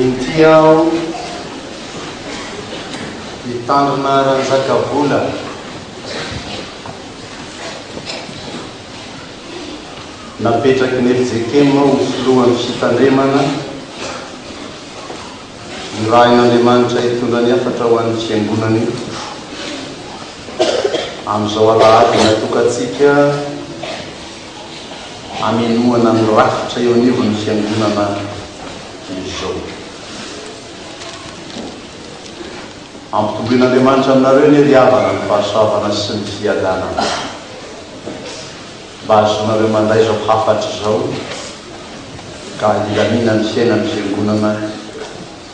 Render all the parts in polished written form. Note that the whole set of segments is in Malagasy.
Inty aho Mpitandrina Ranjakavola. Napetraky ny fjkm ho filohan'ny fitandremana, nirahin'Andriamanitra hitondra ny hafatra ho an'ny Fiangonany amin'izao alahady natokantsika hamenoana ny rafitra eo anivon'ny Fiangonana izao. Ampitomboin'Andriamanitra aminareo anie ry havana ny fahasoavana sy ny fiadanana. Mba hahazoanareo mandray izao hafatra izao ka hilamina ny fiainan'ny Fiangonana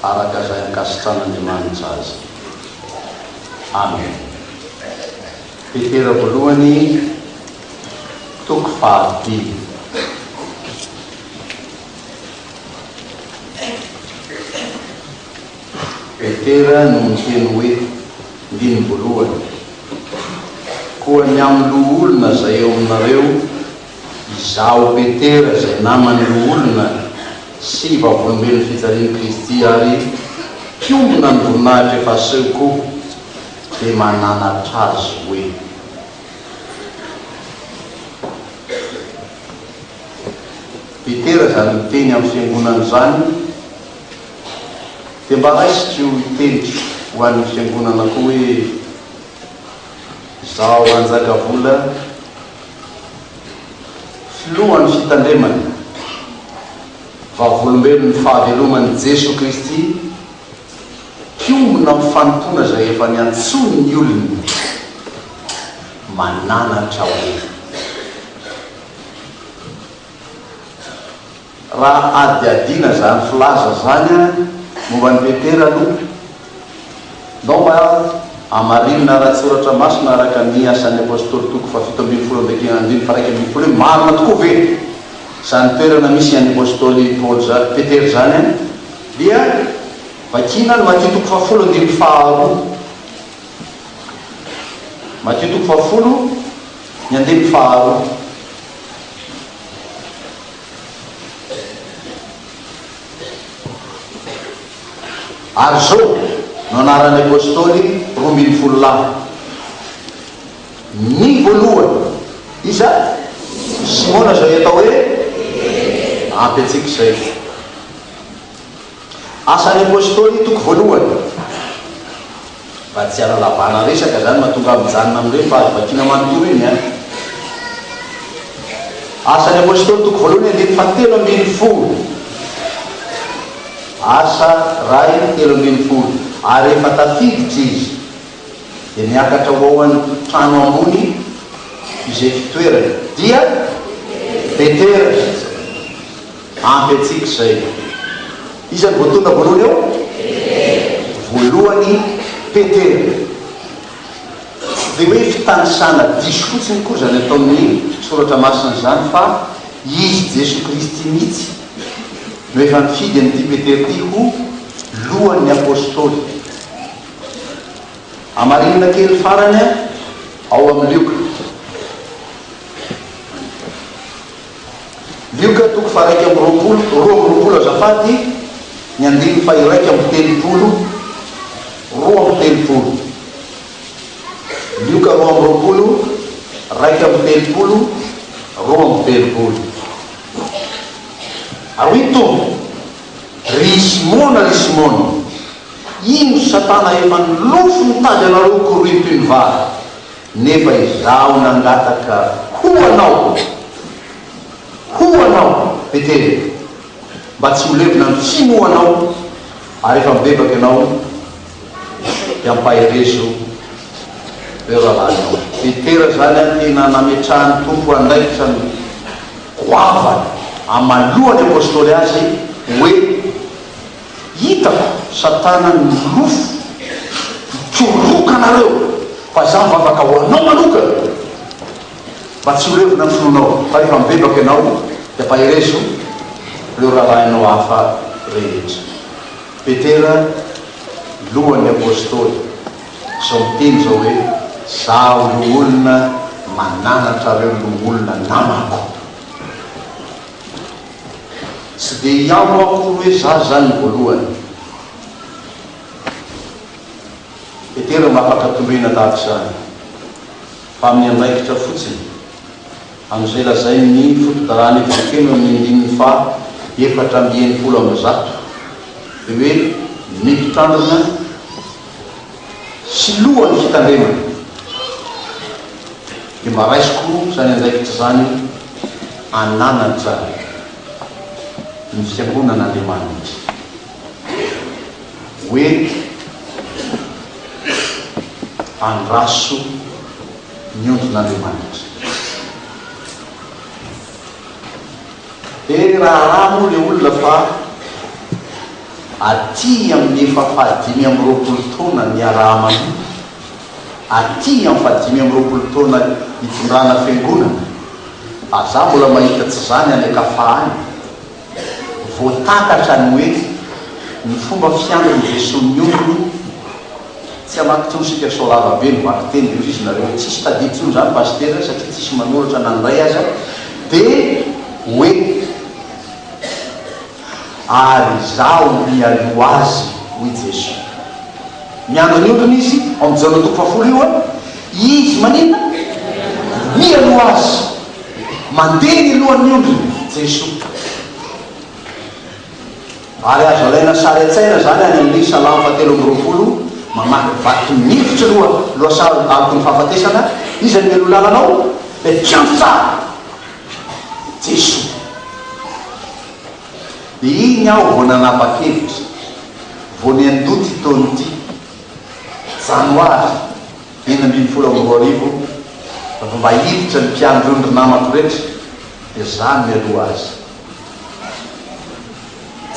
araka izay ankasitran'Andriamanitra azy. Amen. Petera voalohany toko fahadimy. Petera no niteny hoe, andininy voalohany, Koa ny amin'ny loholona izay eo aminareo, izaho Petera izay naman'ny loholona sy vavolombelon'ny fijalian'i Kristy ary mpiombona ny voninahitra efa asehoko, dia mananatra azy hoe. Petera izany miteny amin'ny fiangonana izany, Dia mba raisiko io teniko ho an'ny fiangonana koa hoe izaho Ranjakavola filohan'ny fitandremana, vavolombelon'ny fahaveloman'i Jesoa Kristy, mpiombona amin'ny fanompoana izay efa niantsoany ny olony, mananatra hoe. Raha hadihadiana izany filaza izany momba an'i Petera aloha, ndao mba hamarinina ara-tsoratra masina araka ny Asan'ny Apostoly toko fahafito ambinifolo andininy faha-iraika ambinifolo hoe marina tokoa ve izany toerana misy an'i Apostoly Paoly izany, Petera izany an? Dia vakiana ny Matio toko fahafolo andininy faharoa. Matio toko fahafolo ny andininy faharoa. Ary izao no anaran'ny Apostoly 12 lahy. Ny voalohany, iza? Simona izay atao hoe Ampy antsika izay. Asan'ny Apostoly toko voalohany. Mba tsy hanalavana resaka izany mahatonga ahy mijanona amin'ireny fa azo vakiana manontolo iny an. Asan'ny Apostoly toko voalohany andininy fahatelo ambinifolo. Asa iray 13. Ary rehefa tafiditra izy, dia niakatra ho ao an-trano ambony izay fitoerany, dia Petera. Ampy antsika izay. Iza no voatonona voalohany eo? Voalohany Petera. Tsy dia hoe fitanisana diso fotsiny koa izany ataon'ny Soratra Masina izany fa Izy Jesoa Kristy mihitsy no efa nifidy an'ity Petera ity ho lohan'ny Apostoly. Hamarinina kely farany ao amin'ny Lioka. Lioka toko faha-21, 22 azafady, ny andininy faha-31, 32. Lioka 22, 31, 32. Ary hoy ny Tompo, Ry Simona, ry Simona, indro Satana efa nilofo nitady anareo korohiny toy ny vary, Nefa izaho nangataka ho anao, ho anao, Petera, mba tsy ho levona ny finoanao, ary rehefa mibebaka ianao, dia ampaherezo ireo rahalahinao. Petera izany an, tena nametrahan'ny Tompo andraikitra ny goavana amalohan'ny Apostoly azy hoe, Hitako satana nilofo hikororoka anareo fa izaho mivavaka ho anao manokana mba tsy ho levona ny finoanao fa rehefa mibebaka ianao dia ampaherezo ireo rahalahinao hafa rehetra. Petera lohan'ny apostoly izao miteny izao hoe zaho loholona mananatra areo loholona namako. Tsy dia hihambo aho akory hoe za izany ny voalohany. Petera mba afaka tondroina tahaka izany, fa amin'ny andraikitra fotsiny, amin'izay lazain'ny foto-dalàna Evankelio amin'ny andininy faha 164, dia hoe ny mpitandrina sy lohan'ny fitandremana, dia mba raisiko izany andraikitra izany hananatra ny fiangonan'Andriamanitra. Hoe andraso ny ondrin'Andriamanitra. Dia raharaha moa ilay olona fa aty amin'ny efa faha 25 taona niaraha-manompo, aty amin'ny faha 25 taona itondrana fiangonana, ary za mbola mahita tsy zany any an-kafa any. Voatakatra ny hoe ny fomba fiandrin'i Jesoa ny ondriny, tsy hamaky intsony isika sao lava be ny vakiteny dia hoy izy nareo tsisy tadidy intsony izany Pasitera satria tsisy manoratra na ny iray aza dia hoe ary izaho mialoha azy hoy Jesoa. Miandry ny ondriny izy, ao amin'ny Jaona toko fahafolo io an, izy maninona? Mialoha azy. Mandeha ny lohan'ny ondriny Jesoa. Ary azo alaina sary an-tsaina izany any amin'ny Salamo fahatelo amby 20, mamakivaky ny efitry loha lohasaha aloky ny fahafatesana, iza no mialoha lalana ao? Ilay mpiandry tsara, Jesoa. Dia iny aho vao nanapa-kevitra, vao niandoha ity taona ity, Janoary. 2016, Raha mba hiditra ny mpiandry ondry namako rehetra dia za no mialoha azy.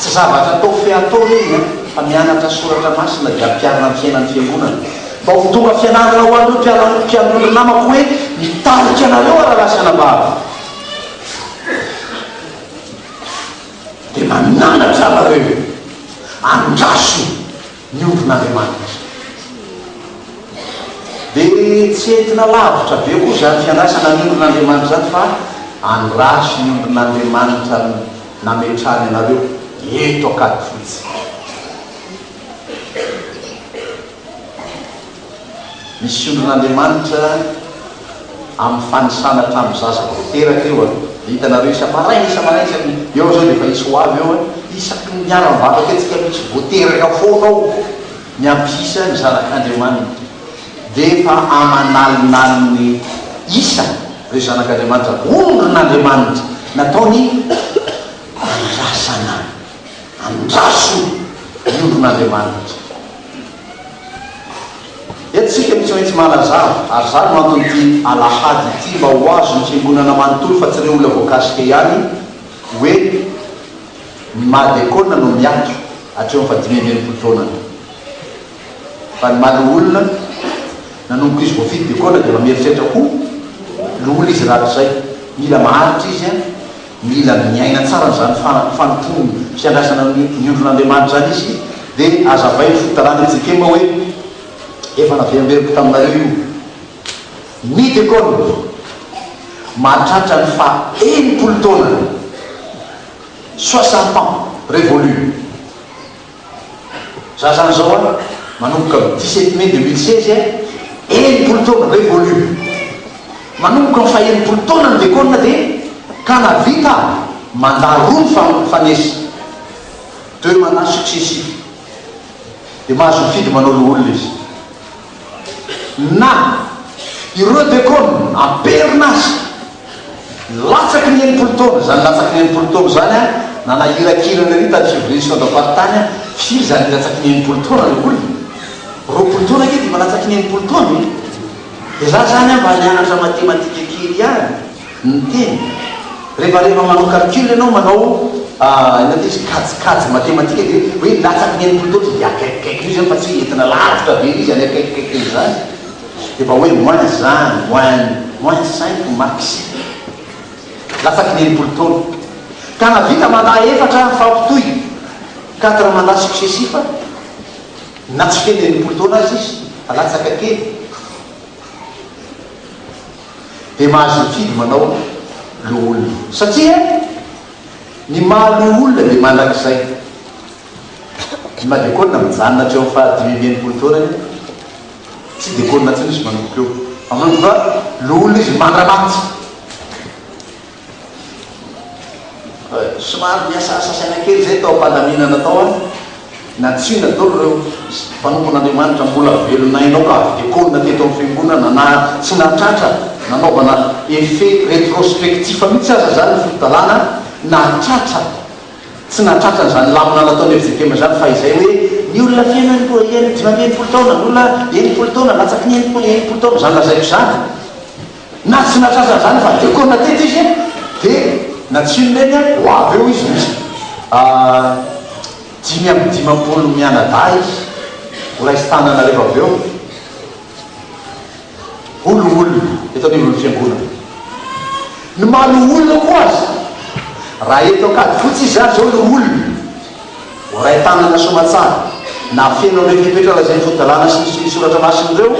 Tsy zavatra atao fe atao ireny an, fa mianatra soratra masina dia ampiharina amin'ny fiainan'ny fiangonana. Mba ho tonga fianarana ho an'ireo mpiandry ondry namako hoe mitarika anareo aho rahalahy sy anabavy. Dia mananatra anareo. Andraso. Ny ondrin'Andriamanitra. Dia tsy entina lavitra be koa izany fiandrasana ny ondrin'Andriamanitra izany fa andraso ny ondrin'Andriamanitra nametrahany anareo eto Ankadifotsy. Misy ondrin'Andriamanitra amin'ny fanisana hatramin'ny zaza vao teraka eo an! Dia hitanareo isa-maraina isa-maraina isaky ny eo izao dia efa hisy ho avy eo an! Isaky ny miara-mivavaka etsika misy vao teraka foana ao miampy isa ny zanak'Andriamanitra. Dia efa aman'alinaliny isa ireo zanak'Andriamanitra, ondrin'Andriamanitra nataony andrasana, andraso ny ondrin'Andriamanitra. Eto isika no tsy maintsy manazava, ary izany no anton'ity alahady ity, mba ho azon'ny fiangonana manontolo fa tsy ireo olona voakasika ihany, hoe ny maha dekona no miato hatreo amin'ny faha 65 taonany. Fa ny maha loholona, nanomboka izy voafidy dekona dia efa mieritreritra ho loholona izy rahatrizay. Mila maharitra izy an! Mila miaina tsara an'izany fanompoana fiandrasana ny ondrin'Andriamanitra izany izy, dia hazavain'ny foto-dalàna Ejekema hoe, Efa naverimberiko taminareo io. Ny dekona mahatratra ny faha 60 taonany, soixante ans révolu. Za zany zao an, manomboka amin'ny 17 mai 2016 an, 60 taona, révolu. Manomboka amin'ny faha 60 taona ny dekona dia ka nahavita mandat roa mifanesy, deux mandats successifs, dia mahazo mifidy manao loholona izy. Na ireo dekona am-perinasa latsaky ny 60 taona, izany latsaky ny 60 taona izany an, nanahirakirana ery tany fivorian'ny synodam-paritany an, firy izany latsaky ny 60 taona ry olona? 20 taona ange dia efa latsaky ny 60 taona e! Dia za zany an mba nianatra matematika kely ihany, niteny, rehefa rehefa manao calcul ianao manao inona ty izy kajikajy matematika dia hoe latsaky ny 60 taona izy dia akaikikaiky io zany fa tsy hoe entina lavitra be izy any akaikikaiky eny zany. Dia mba hoe moins un, moins, moins cinq maxi. Latsaky ny 60 taona. Ka nahavita mandat efatra mifampitohy, quatre mandats successifs, na tsy feno 60 taona aza izy, fa latsaka kely, dia mahazo mifidy manao loholona. Satria. Ny maha loholona dia mandrakizay. Ny maha diakona mijanona hatreo amin'ny faha 65 taonany, tsy diakona intsony izy manomboka eo. Fa manomboka loholona izy mandra-maty. Somary niasaasa saina kely izay tao am-pandaminana tao an! Nantsoina daholo ireo mpanompon'Andriamanitra mbola velon'aina ao ka avy diakona teto amin'ny fiangonana na tsy nahatratra nanaovana effet rétrospectif mihitsy aza izany ny foto-dalàna nahatratra tsy nahatratra an'izany lamina nataon'ny fjkm izany fa izay hoe ny olona feno 60 65 taona, ny olona 60 taona, latsaky ny 60 taona, izany lazaiko izany. Na tsy nahatratra an'izany fa diakona teto izy dia nantsoiny ireny ho avy eo izy misy 55 mianadahy izy ho raisin-tanana rehefa avy eo ho loholona eto anivon'ny fiangonana. Ny maha loholona koa aza raha eto Ankadifotsy izy izany izao loholona ho ray tanana soamatsara na feno an'ireo fepetra lazain'ny fotodalàna sy ny soratra masina ireo,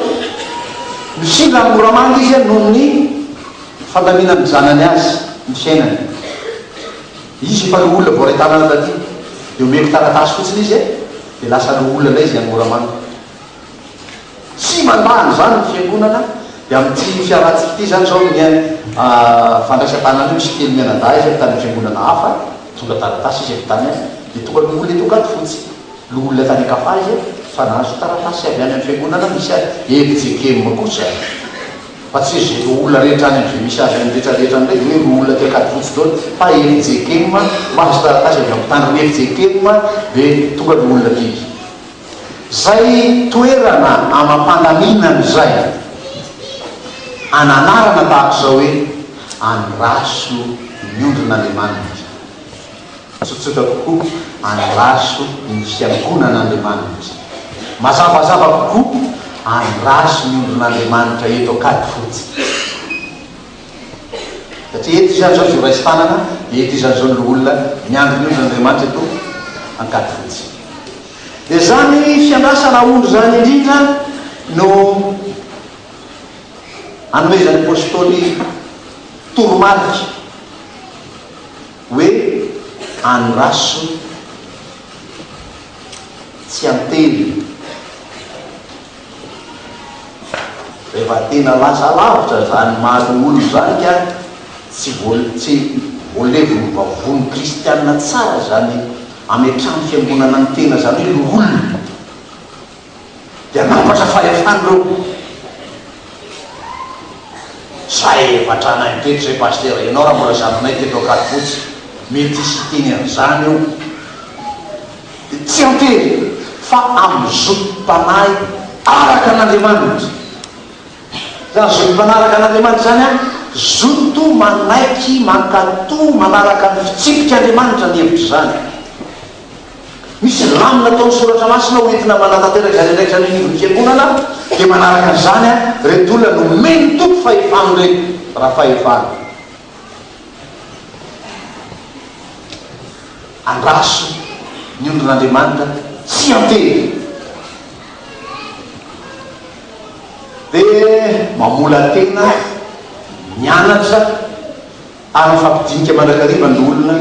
mifindra any Moramanga izy noho ny fandaminan'ny zanany azy ny fiainany. Izy efa loholona voaray tanana taty, dia omeko taratasy fotsiny izy dia lasa loholona indray izy any Moramanga. Tsy mandà an'izany ny fiangonana, dia amin'ity fiarahantsika ity izany izao ny fandraisan-tanana io misy telo mianadahy izy avy tany amin'ny fiangonana hafa, tonga taratasy izy avy tany dia tonga loholona eto Ankadifotsy, loholona tany Ankafa izy fa nahazo taratasy avy any amin'ny fiangonana misy azy, fjkm kosa fa tsy hoe izay loholona rehetra any amin'izay misy azy any rehetra rehetra any indray dia hoe loholona aty Ankadifotsy daholo fa fjkm mahazo taratasy avy amin'ny mpitandrina fjkm dia tonga loholona aty izy. Zay toerana amam-pandaminana izay ananarana tahaka izao hoe andraso ny ondrin'Andriamanitra. Tsotsotra kokoa, andraso ny fiangonan'Andriamanitra. Mazavazava kokoa, andraso ny ondrin'Andriamanitra eto Ankadifotsy. Satria eto izany izao izy ho raisin-tanana, dia eto izany izao ny loholona miandry ny ondrin'Andriamanitra eto Ankadifotsy. Dia izany fiandrasana ondry izany indrindra no anomezan'ny Apostoly toromarika hoe andraso tsy an-teny. Rehefa tena lasa lavitra izany maha loholona izany ka tsy tsy voalevon'ny vavony kristiana tsara izany ametrahan'ny fiangonana ny tena izany hoe loholona dia hanapatra fahefana ireo. Zay efa tranainy teto zay Pasitera, ianao raha mbola zananay teto Ankadifotsy mety hisy hiteny an'izany eo. Dia tsy an-tery fa amin'ny zotom-panahy araka an'Andriamanitra. Izany zotom-panahy araka an'Andriamanitra izany an, zoto manaiky, mankatò, manaraka ny fitsipik'Andriamanitra ny hevitr'izany. Misy lamina ataon'ny Soratra Masina ho entina manatanteraka izany andraikitra any anivon'ny Fiangonana, dia manaraka an'izany an, ireto olona nomen'ny Tompo fahefana ireto, raha fahefana. Andraso ny ondrin'Andriamanitra tsy an-tery. Dia mamola-tena, mianatra ary mifampidinika mandrakariva ny olona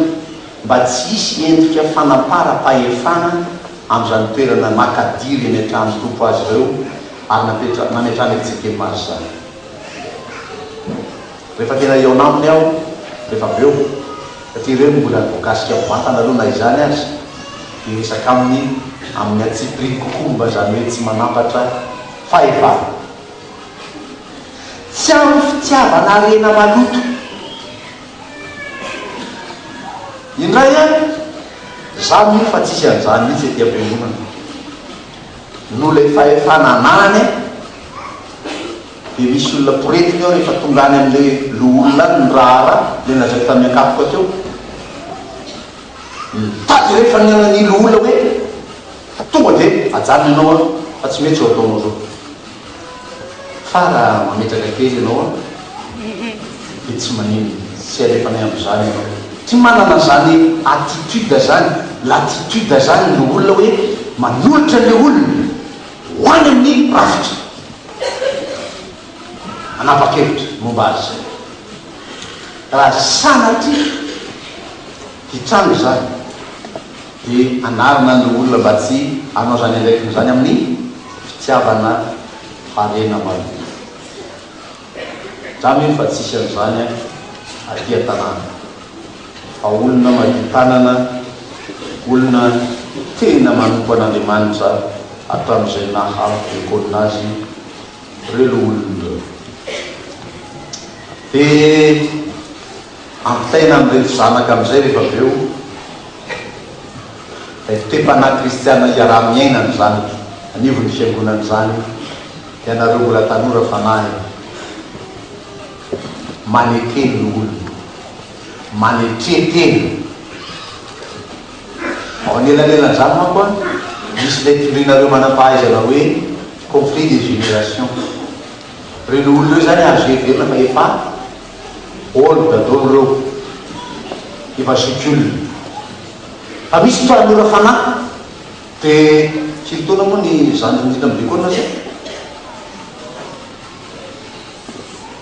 mba tsy hisy endrika fanamparam-pahefana amin'izany toerana makadiry ametrahan'ny Tompo azy ireo ary napetra nametrahana fjkm azy izany. Rehefa tena hihaona aminy aho rehefa avy eo, satria ireo no mbola voakasika mivantana aloha na izany aza, dia hiresaka aminy amin'ny antsipiriany kokoa momba izany hoe tsy manampatra fahefana. Tsy amin'ny fitiavana harena maloto. Indray an, za mino fa tsisy an'izany mihitsy aty am-piangonana. Noho ilay fahefana ananany an, Dia misy olona poretina eo rehefa tonga any amin'ilay loholona any ny raharaha, ilay lazaiko tamin'ny ankapoka teo. Mitady rehefa ny ny loholona hoe tonga dia ajanona ianao an, fa tsy mety izao ataonao izao. Fa raha mametraka kely ianao an, dia tsy maninona, tsy alefanay amin'izany ianao. Tsy manana izany attitude izany, latitude izany ny loholona hoe manolotra ilay olona ho any amin'ny rafitra. Hanapa-kevitra momba azy izay. Raha sanatria. Hitranga izany, dia anarina ny olona mba tsy hanao izany andraikiny izany amin'ny fitiavana harena maloto. Za mino fa tsisy an'izany aty an-tanàna. Fa olona madio tanana, olona tena manompo an'Andriamanitra hatramin'izay naha diakona azy ireo loholona ireo. Dia ampitaina amin'ireto zanaka amin'izay rehefa avy eo ilay toe-panahy kristiana iaraha-miaina ny zanaka anivon'ny fiangonana izany. Ianareo mbola tanora fanahy maneke ny olona, manetre tena. Ao anelanelan'izany manko an, misy ilay tondrinareo manam-pahaizana hoe conflit de génération. Ireo olona ireo izany azo heverina fa efa old daholo ireo, efa zokiolona. Fa misy tanora fanahy. Dia firy taona moa ny zandriny indrindra amin'ny diakona sa?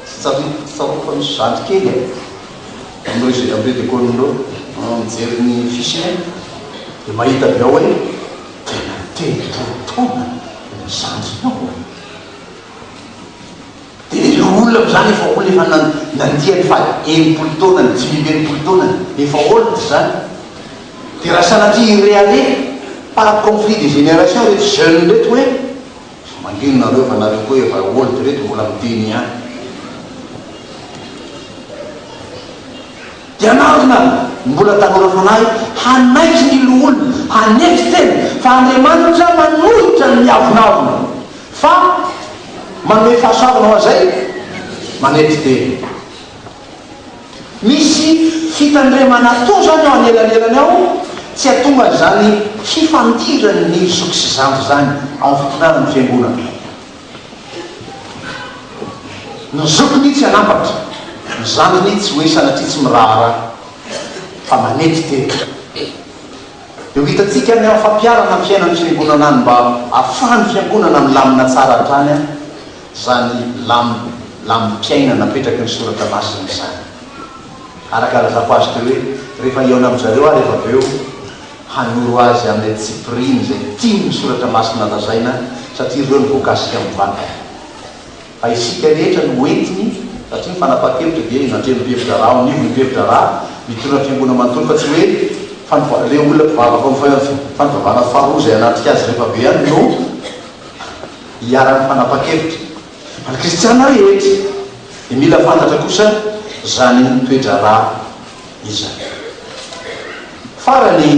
Tsy tsaroako, tsy tsaroako fa misy zandry kely e! Amin'ireo amin'ireo diakona ireo, mijery ny fisiny dia mahita avy ao hoe tena 30 taona ny zandrinao e! Dia ireo olona amin'izany efa olona efa nandia ny faha 60 taonany, 65 taonany, efa old izany. Dia raha sanatria hi-rehareha par conflit de génération ireto jeunes ireto hoe, fa mangina nareo fa nareo koa efa old ireto mbola miteny ihany. Dia anarina ny mbola tanora fanahy hanaiky ny loholona, hanetry tena fa Andriamanitra manohitra ny miavonavona. Fa manome fahasoavana ho an'izay manetry tena. Misy fitandremana atao izany ao anelanelany ao tsy hahatonga an'izany fifandiran'ny zoky sy zandry izany ao amin'ny fitondrana ny fiangonana. Ny zokiny tsy hanampatra, ny zandriny tsy hoe sanatria tsy miraharaha fa manetry tena. Dia ho hitantsika any amin'ny fampiharana ny fiainan'ny fiangonana any mba ahafahan'ny fiangonana milamina tsara hatrany izany lam lamim-piainana napetraky ny Soratra Masina izany. Araka nilazako azy teo hoe rehefa hihaona amin-dry zareo aho rehefa avy eo hanoro azy amin'ny antsipiriany izay tian'ny Soratra Masina lazaina satria ireo no voakasika mivantana. Fa isika rehetra no hoentiny, satria ny fanapahan-kevitra dia enatrehan'ny mpihevi-draharaha ao anivon'ny mpihevi-draharaha mitondra ny fiangonana manontolo fa tsy hoe fanova ilay olona mpivavaka ao amin'ny fanivavahana faharoa izay hanatrika azy rehefa avy eo ihany no iharan'ny fanapahan-kevitra. Fa ny kristiana rehetra dia mila fantatra kosa izany toe-draharaha izany. Farany.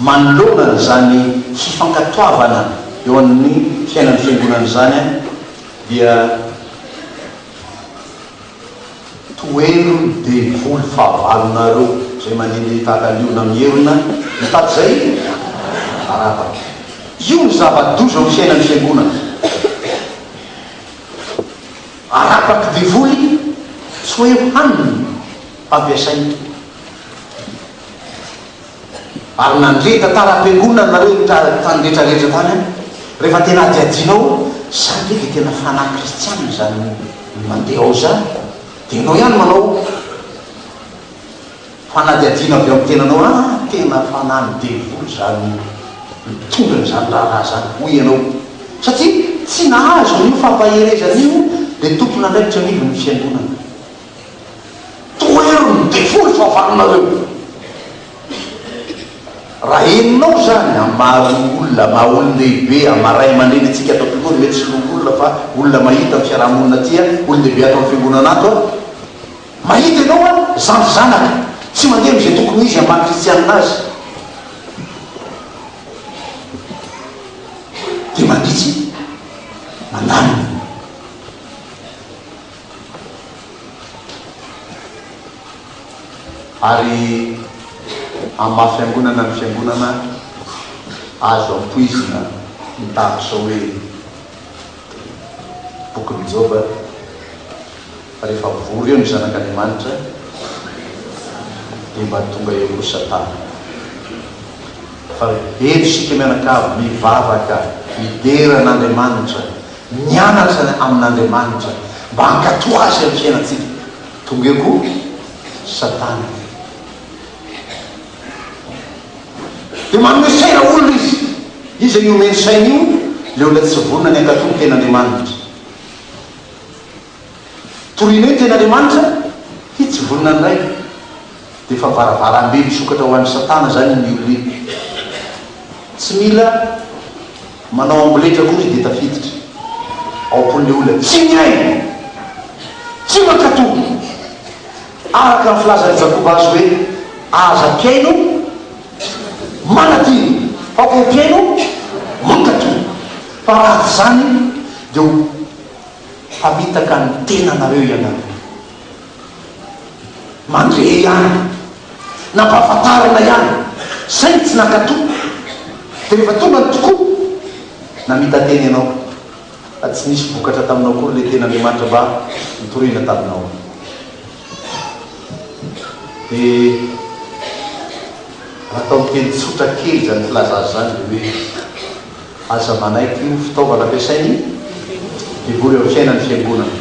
Manoloana an'izany fifankatoavana eo amin'ny fiainan'ny Fiangonana izany dia tohero ny devoly fahavalonareo izay mandehandeha tahaka liona mierona mitady izay harapaka. Io ny zava-doza eo amin'ny fiainan'ny Fiangonana. Arapaky devoly tsy hoe hanina fa ampiasainy. Ary nandre tantaram-piangonana nareo tany rehetra rehetra tany an, rehefa tena adihadianao, zany ve dia tena fanahy kristianina izany mandeha ao izany? Dia ianao ihany manao fanadihadiana avy ao amin'ny tenanao, ah tena fanahin'ny devoly izany mitondra an'izany raharaha izany, hoy ianao. Satria tsy nahazo an'io fampaherezana io dia tompon'andraikitra anivon'ny fiangonana. Tohero ny devoly fa vanonareo. Raha henonao izany amin'ny maha olona, maha olon-dehibe, amin'ny maha ray aman-dreny antsika ato am-piangonana, mety tsy loholona fa olona mahita ny fiaraha-monina aty, olon-dehibe ato amin'ny fiangonana ato, mahita ianao an, zandry zanaka, tsy mandeha amin'izay tokony ho izy amin'ny maha kristianina azy. Dia manitsy, mandamina. Ary amin'ny maha fiangonana ny fiangonana, azo ampoizina ny tahaka izao hoe bokin'i Joba, fa rehefa vory eo ny zanak'Andriamanitra dia mba tonga eo koa Satana. Fa eto isika mianakavy mivavaka, midera an'Andriamanitra, Mianatra amin'Andriamanitra mba hankatò Azy amin'ny fiainantsika. Tonga eo koa Satana. Dia manome saina olona izy. Iza io omeny saina io? Ilay olona tsy vonona ny hankatò ny tenin'Andriamanitra. Toriana eo ny tenin'Andriamanitra, ity tsy vonona ny Ray. Dia efa varavarambe misokatra ho an'i Satana izany iny olona iny. Tsy mila manao amboletra akory izy dia tafiditra ao am-pon'ilay olona tsy mihaino, tsy mankatò. Araka ny filazan'i Jakoba azy hoe, Aza mpihaino manadino, fa koa mpihaino mankatò. Fa raha tsy izany dia ho mpamitaka ny tenanareo ianareo. Mandre ihany, nampahafantarina ihany, saingy tsy nankatò. Dia rehefa tonga ny tokoa, namita-tena ianao, fa tsy nisy vokatra taminao akory ilay tenin'Andriamanitra mba nitoriana taminao. Dia raha atao amin'ny teny tsotra kely izany filaza azy izany dia hoe, aza manaiky ho fitaovana ampiasain'ny devoly eo amin'ny fiainan'ny fiangonana.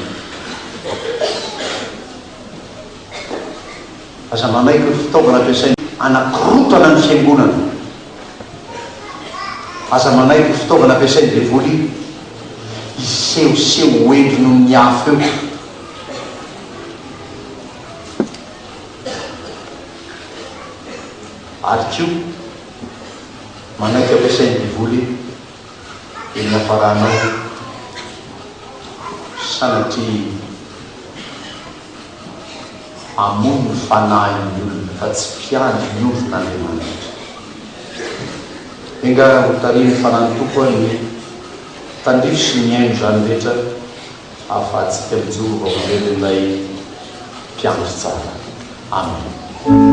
Aza manaiky ho fitaovana ampiasaina hanakorontana ny fiangonana. Aza manaiky ho fitaovana ampiasain'ny devoly hisehoseho ho hendry noho ny hafa eo. Ary koa, manaiky ampiasain'ny devoly dia niafaranao sanatria hamono ny fanahin'ny olona fa tsy mpiandry ny ondrin'Andriamanitra. Enga hotarihin'ny Fanahin'ny Tompo ny tandrify sy ny mihaino izany rehetra ahafahantsika mijoro vavolombelon'ilay Mpiandry tsara. Amen.